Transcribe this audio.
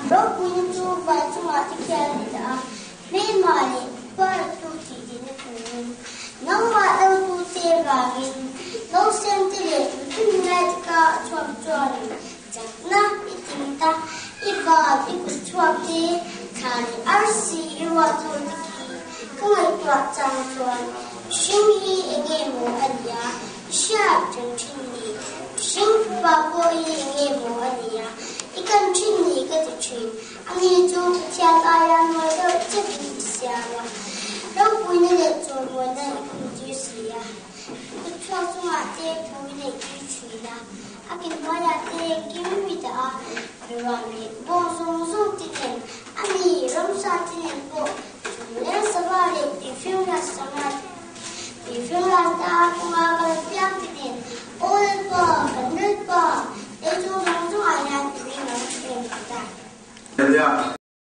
Ropuina chu van chungah te khian a dah a, hmelmah leh puaratu tih dihna turin nangmah dotute vangin nausen te leh mihring lai te kha a chhuak chuanin chakna i ting ta, i van i kut chhuak te thla leh arsi i ruat ho te khi ka ngaihtuah chang chuan mihring hi enge maw a nia i hriat reng thin ni, mihring fapa pawh hi enge maw a nia i kan thin ni ka ti thin. Ani chu Pathian aia hnuai deuh chekin i siam a, ropuina leh chawimawina i khumtir si a. Kut chhuak chungah te thu i neihtir thin a, a ke hnuaiah te engkim i dah a, beruam leh bawng zawng zawng te nen, a mi ramsa te nen pawh chung leng sava leh tuifirinriat sangha tuifirinriat a kawnga kal piang te nen.